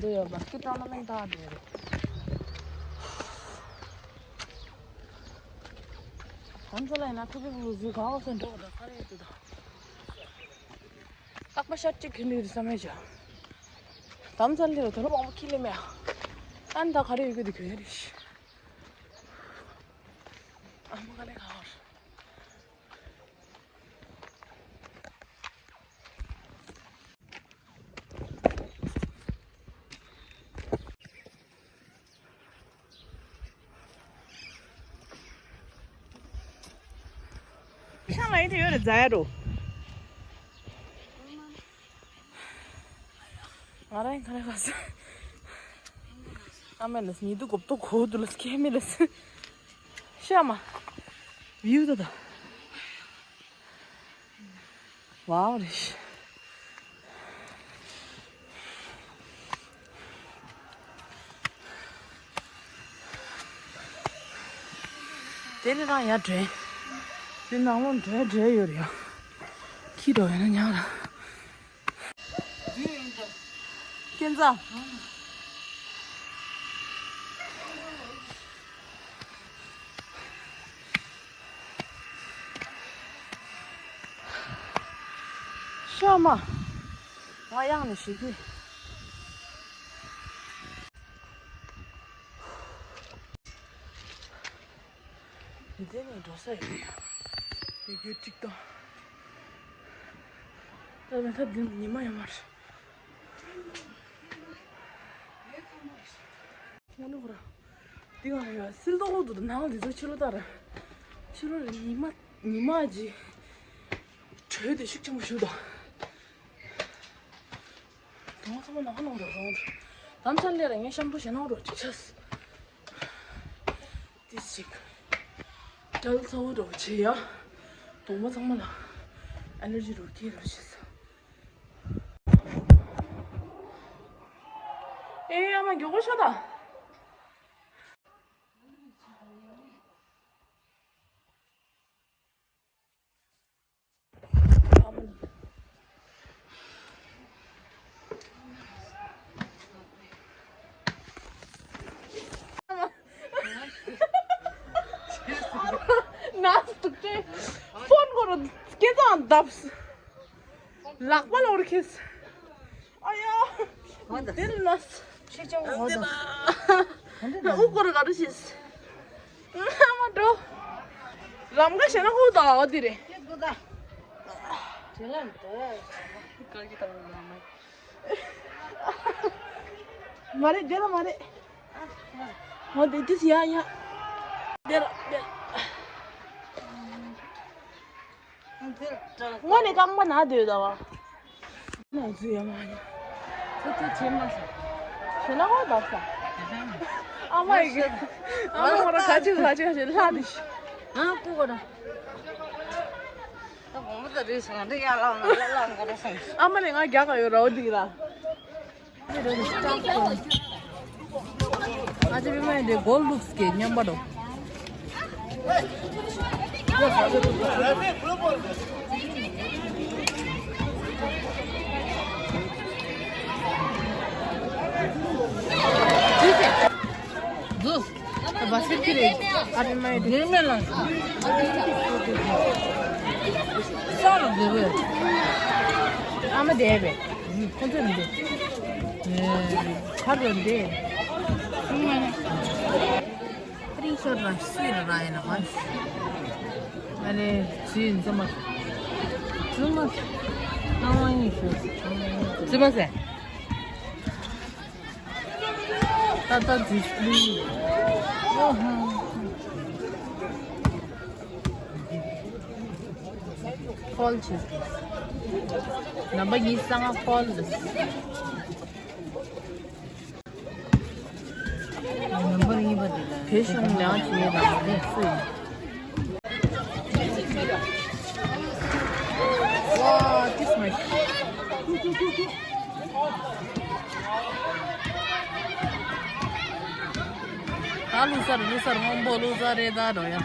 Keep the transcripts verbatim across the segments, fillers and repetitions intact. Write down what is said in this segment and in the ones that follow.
འདི་ཡོད་པ་སྐྱིད་ཊོར་ནཱ་མེན་ཊི་ད་འདི་རེད། ཁམས་ཚ་ལ་ཡིན་ན་ཐུག་གི་བུ་གཟུགས་ག་བ་སོང་འགྲོ་ད་ག་རེ་ཡོད་དུ་ད། རྟག་པ་ཤར་གཅིག་གི་ལི་རི་ས་མེད་ཅག་དམ་ཚ་ལི་ར་དོ་ར་མང་པོ་ཁྱི་ལི་མེ་ཨ། ཨན་ད་ག་རེ་ཡོད་གི་དུ་གྱོད་ཡ་རེ་ཤི། ཨ་མ་ག་ལེ་ག་བར། ཤང་ལ་ཡིན་དུ་ཡོད་རེད་རྫ་ཡ་རོ། ང་རང་ཁ་ར་ཁ་ས། ཨ་མེ་ལ་སི་ཉི་དུ་གོབ་ཏོ་གོ་དུ་ལ་སི་ཁེ་མེ་ལ་སི། ཤ་མ། བིའུ་ད་ད། ཝའོ་རེ་ཤི། དེ་ནི་རང་ཡར་འགྲོ། དེ་ནང་ལོགས་འགྲོ་འགྲོ་ཡོད་རེད་ཡ། ཁྱི་འགྲོ་ཡོད་ན་ཉག་ར། ཀན་ཛ། ཤ་མ། ང་གཡང་ནས་ཞུ་གི། འདི་ནས་འགྲོ་ས་ཡོད། ཡོད་རྒྱུ་གཅིག་དང་། ད་ལན་ཐབས་འདི་ཉི་མ་ཡོད་མ་རེད། ངོ་ནི་ཁོ་ར། འདི་ག་ཡོད་སིལ་ཏོག་ཏུ་ནང་འདི་ཚོ་ཕྱི་ལོ་ལྟར། ཕྱི་ལོ་ལ་ཉི་མ་ཉི་མ་ཅི། དྲོད་དེ་ཤུགས་ཆེན་པོ་ཞུ་དང་། དུང་ཚང་མ་ནང་ལོག་འགྲོ་རོགས། དམ་ཚན་ལས་ར་ངས་ཤམ་པོ་ཞེ་ནང་འགྲོ་ཅིག་ཆས། ཏིས་ཅིག་ཏྲལ་ཚ་བོ་འགྲོ་བྱེད་ཡ། གདོང་པ་ཚང་མ་ལ་ཨེ་ལར་ཇི་འགྲོ་སྐྱེས་རོགས་བྱེད་ས། ཨེ་ཡ་མ་མགྱོགས་པོ་ཤོག་ད། ན་སུ་ཏུག་ཏེ་ཕོན་གོ་རུ་སྐེ་ཚང་བརྡབས། ལག་པ་ལོར་ཁེས། ཨ་ཡ། འདིར་ལོས། ཆེ་ཆུང་འོ་དང་། ཨུ་སྐོར་ག་རུ་ཤེས། ཨ་མ་འགྲོ། ལམ་ཁ་ཞེ་ན་ཧུ་དང་འོ་དི་རེད། མ་རེད་འདི་ལ་མ་རེད། འོ་དི་དིས་ཡ་ཡ། འདི་ལ་འདི་ལ། སྔོན་ནས་རྐང་པ་ན་སྡོད་ད་བ། ང་ཚོ་ཡ་མ་ཡ། ཚོ་ཚོ་བྱེད་མ་ས། བྱེད་ན་ཧོ་བབས་ས། ཨ་མ་ཡི་གེ་ཨ་མ་མོ་ར་ག་ཅིག་ག་ཅིག་ག་ཅིག་ལྷ་དེ་ཤི། ཨ་ཀུ་གོ་ར། ད་གོང་མ་ད་རེས་སོང་འདི་ཡ་ལ་ང་ལ་ལ་ང་ར་སོང་། ཨ་མ་ལས་ང་རྒྱག་ག་ཡོད་ར་འོ་དི་ར། ཨ་ཅེ་བི་མ་འདི་གོལ་ལུགས་ཀྱི་མཉམ་པ་དོ། ཟུ། བ་སི་ཀི་རེད། ཨ་བི་མ་འདི་མེ་ལ། ས་ལ་འདི་བས། ཨ་མ་འདི་བས། ཁོ་ཚོ་མི་འདུག་ཁ་རོ་འདི། ཨ་རིང་ཤོར་ར་སུས་ར་ར་ཡིན་ན་ཧ། ཨ་ནི་ཇི་ཡིན་ཙམ་མ། ཙམ་མ། སྣང་བ་ཡིན་ཤོད། ཙམ་མ་ཟེར། ཏ་ཏ་ཇི་སི་པི་ལིང་། ཨོ་ཧ། ཧྥོལ་བྱས། ནམ་པ་གཉིས་གསང་སྔགས་ཧྥོལ་བྱས། ནམ་པ་གཉིས་པ་དེ་ལ་བེད་ཤོང་ལ་བྱས་ལ་རིགས་སུ་ཡིན། ཝ་ཏིས་མ། ད་ལུག་གསར་ལུག་གསར་སྔོན་པོ་ལུག་གསར་རེད་ད་འགྲོ་ཡ། ད་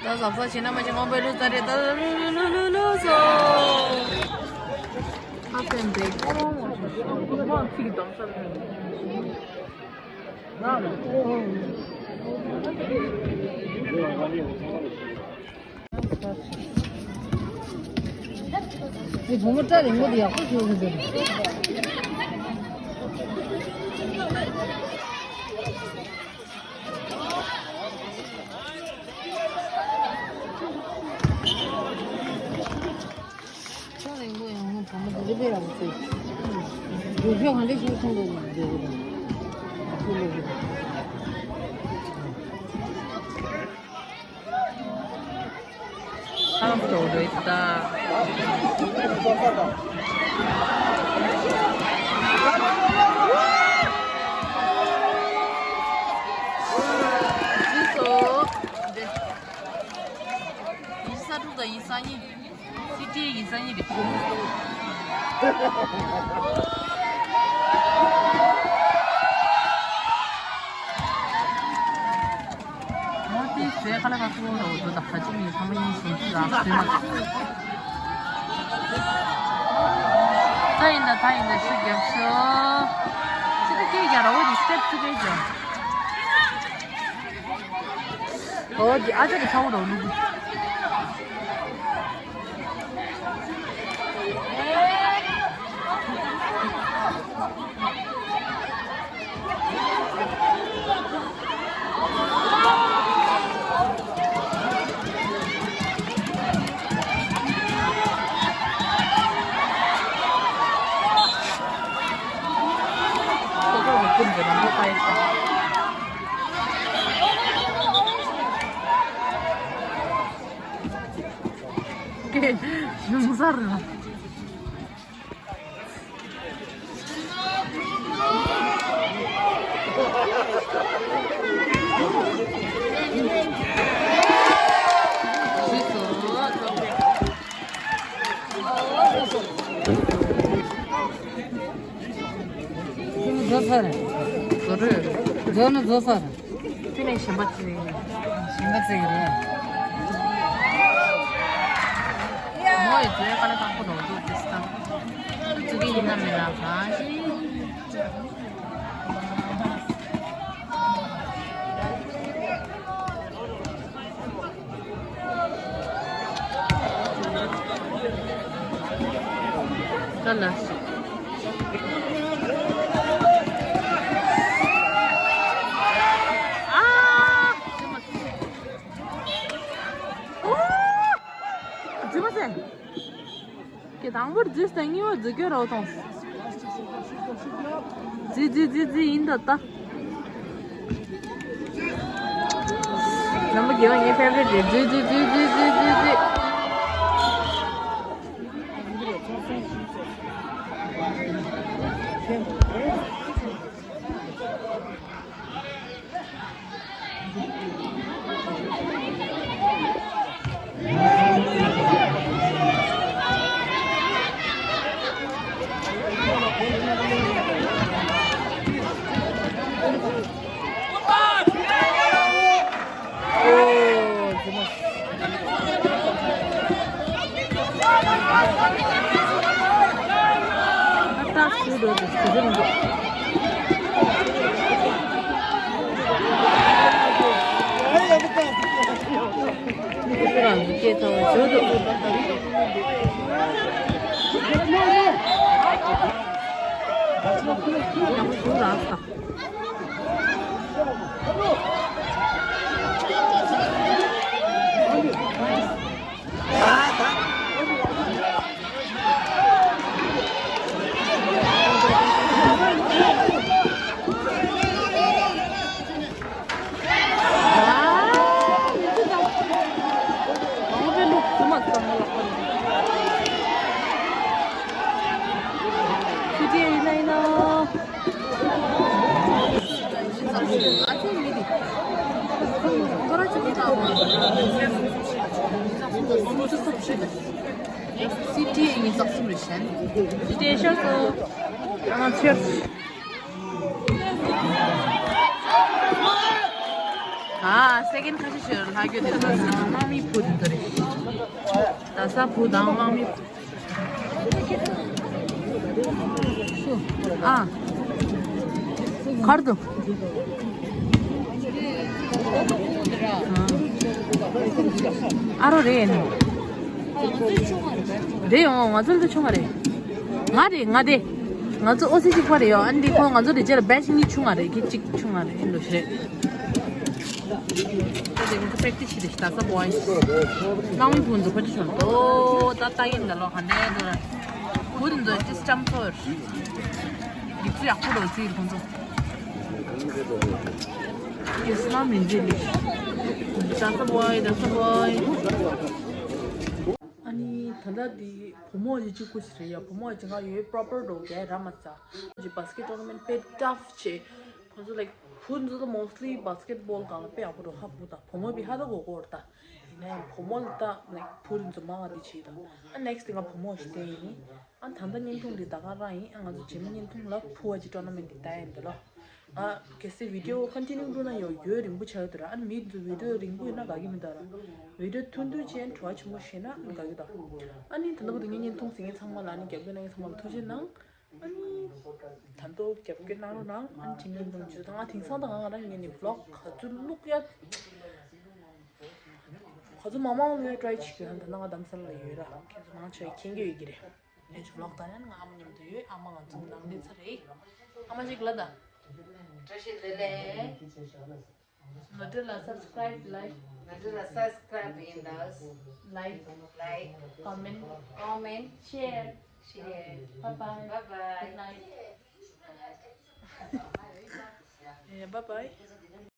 གཟབ་གཟབ་བྱེད་ན་མ་བྱེད་སྔོན་པོའི་ལུག་གསར་རེད་ད་ལུག་ལུག་ལུག་ལུག་ལུག་སོ། ཨ་ཕན་པའི་ཀོ་རོང་ངོ་ཆུ་ ཨེ། བུ་མོ་སྐྲ་རིང་པོ་དེ་ཡག་པོ་ཞིག་ཡོད་ཀྱི་འདུག་ཁྱོད་རིང་པོ་ཡང་བུ་མོ་དེ་འདྲ་དཔེ་ཡག་པོ་བྱས། རྒྱུ་ཤོག་ག་འདྲ་ཞིག་མཐོང་འདུག་ཟེར་གྱི་འདུག་ཨང་ཏོ་རེད་ད། ཡིན་ས་དྲུག་དང་ཡིན་ས་གཉིས། སི་ཊི་ཡིན་ས་གཉིས་རེད། ཨོ་དེ་ཟས་ཁ་ལག་ཁ་ཁོ་རོ་དོ་ད་ཁ་ཅིག་ནི་ཚང་མ་ཡིན་སོང་ཙང་ཟས་མ། ད་ཡིན་ད་ད་ཡིན་ད་ཤུགས་རྒྱབ་ཤོག་ཅི་ད་སྐད་རྒྱག་ར་འོ་དེ་སི་ཊེབ་ཅི་སྐད་རྒྱག་ཨོ་དེ་ཨ་ཅག་གི་ཚ་བོ་རོ་ལུག་གཞུང་སར་ལ། རྫོགས་ཚར། རྫོགས་རེད། རྫོགས་ནི་རྫོགས་ཚར། དེ་ནས་གཞན་པ་ཅི་རེད། གཞན་པ་ཅི་རེད། མོ་ཡི་རྫོགས་དཀའ་ལས་ཁག་པོ་རོ་འདུག་དེ་སྟངས། ཅི་གི་ཡིན་ན་མིན་ན་གང་ཞིག་ད་ལ་སོ། ཨ། ཨོ། ཇི་མ་སེ། ཁྱེད་དང་པོར་རྫུས་དང་གཉིས་པ་རྫུས་སྐྱོ་རོ་དང་། རྫུས་རྫུས་རྫུས་རྫུས་ཡིན་ད་ལྟ། ནམ་པ་རྒྱལ་བ་ངའི་ཕེབས་རེད་རེད་རྫུས་རྫུས་རྫུས། སི་ཊི་ཨེ་ཉི་ཙག་གསུམ་རེ་བཞེངས། སི་ཊི་ཨེ་ཤར་སོ། ཨ་ཆེར། ཨ་སེ་ཀེན་ཁ་ཤས་ཤོར་ལྷག་རྒྱུ་དེ་ཚོ་དམག་མི་བུ་དེ་ཚོ་རེད། ད་ས་བུ་དང་དམག་མི་བུ། ཨ། གར་དུ། ཨ་རོ་རེད་ནོ། རེད་ཡོང་ང་ཚོ་འདི་ཆུང་བ་རེད། ང་རེད་ང་དེ། ང་ཚོ་ཨོ་སི་གཅིག་པ་རེད་ཡོང་ཨ་འདི་ཁོ་ང་ཚོ་རེད་ཅེར་བེ་ཆིང་གཉིས་ཆུང་བ་རེད་ཁྱི་གཅིག་ཆུང་བ་རེད་ཨིན་ལོ་ཤི་རེད། ད་དེ་ང་ཚོ་པེག་ཏི་ཤི་རེད་ཤི་ད་ས་བོ་ཨིན། ནང་མི་བུ་འདུག་ཁོ་ཅི་ཆུང་དོ་ད་ལྟ་ཡིན་ད་ལོ་ཧ་ནེ་དོ་ར། བུ་འདི་ཚོ་ཅི་ལྕམ་ཚོར། ཡིག་ཚུལ་ཡག་པོ་རོ་ཚིག་ཁོང་ཚོ། ཡེ་སི་ན་མིན་ཟེར་ལེ། ད་ས་བོའི་ད་ས་བོའི། ཨ་ནི་ད་ལྟ་འདི་བུ་མོ་ཡི་གཅིག་པུ་ཞིག་རེད་ཡ། བུ་མོ་ཡི་གཅིག་ག་ཡོད་པོ་རོ་གས་ར་མ་ཚ། ཇི་བ་སི་ཀེ་ཊི་ཊོར་ན་མེན་ཊི་དཔེ་ཊཕ་ཆེ། ཁོང་ཚོ་ལའིཀ་བུ་ཚོ་མོ་སི་ལི་བ་སི་ཀེ་ཊི་བོལ་སྒང་ལ་དཔེ་ཡག་པོ་རོ་ཧ་བུ་ད་བུ་མོ་བི་ཧ་ད་གོ་གོ་ར་ད། ཡིན་ན་ཡང་བུ་མོ་ལ་ད་ལའིཀ་བུ་རིན་ཚོ་མང་ང་འདི་བྱེད་དང་། ཨ་ནེག་སི་ཊི་ང་བུ་མོ་ཞིག་བསྟན་ཡིན། ཨ་ད་ལྟ་བརྙན་ཐུང་འདི་ད་ག་རང་ཡིན། ཨ་ང་ཚོ་རྗེས་མ་བརྙན་ཐུང་ལ་ཕུ་བ་ཅིག་ཊོར་ན་མེན་ཊི་འདི་ད་ཡིན་འདི་ལོ། ཨ་གལ་སྲིད་བི་ཌི་ཡོ་ཀོན་ཊི་ནིའུ་འགྲོ་ན་ཡོ་ཡོད་རིང་པོ་ཆགས་ཡོད་དུ་ར། ཨ་མི་ཚོ་བི་ཌི་ཡོ་རིང་པོ་ཡིན་ན་དགའ་གི་མི་འདུག་ར། བི་ཌི་ཡོ་ཐུང་ཐུང་ཅན་བྲོ་བ་ཆེན་པོ་ཤེས་ན་དགའ་གི་འདུག་ཨ་ནི་ད་ལྟ་བར་དུ་ངའི་བརྙན་ཐུང་གཟིགས་མཁན་ཚང་མ་ལ་ཨ་ནི་རྒྱབ་སྐྱོར་གནང་མཁན་ཚང་མ་ལ་ཐུགས་རྗེ་གནང་། ཨ་ནི་ད་དུང་རྒྱབ་སྐྱོར་གནང་རོགས་གནང་། ཨ་ནི་ཅིག་ངན་དུང་བྱུང་ད་ང་དེང་སང་ད་ང་རང་ངས་ནི་བི་ལོག་ག་ཚོད་བླུག་ཡ། ག་ཚོད་མང་མང་བླུག་ཡ་ཊ་རའི་བྱེད་ཀྱི་ཡོད། ད་ང་རྡ་རམ་ས་ལ་ཡོད་ར། ཁྱེད་ཚོ་མང་ཆེ་བས་མཁྱེན་གྱི་ཡོད་ཀྱི་རེད། ངས་ཅིག་བི་ལོག་ད་ནས་ང་ཨ་མ་མཉམ་དུ་ཡོད། ཨ་མ་ང་ཚོ་ནང་ལས་ཚར་རེད། ཨ་མ་ཅིག་ལ་ད། བཀྲ་ཤིས་བདེ་ལེགས། ང་ཚོ་ལ་སབ་སི་ཀ་རའིབ་ལའིཀ། ང་ཚོ་ལ་སབ་སི་ཀ་རའིབ་ཡིན་ད། ལའིཀ། ལའིཀ། ཀོ་མེན་ཊི། ཀོ་མེན་ཊི། ཤེར། ཤེར། བཱའི་བཱའི། བཱའི་བཱའི། གུཌ་ནའིཊ། ཡ་བཱའི་བཱའི།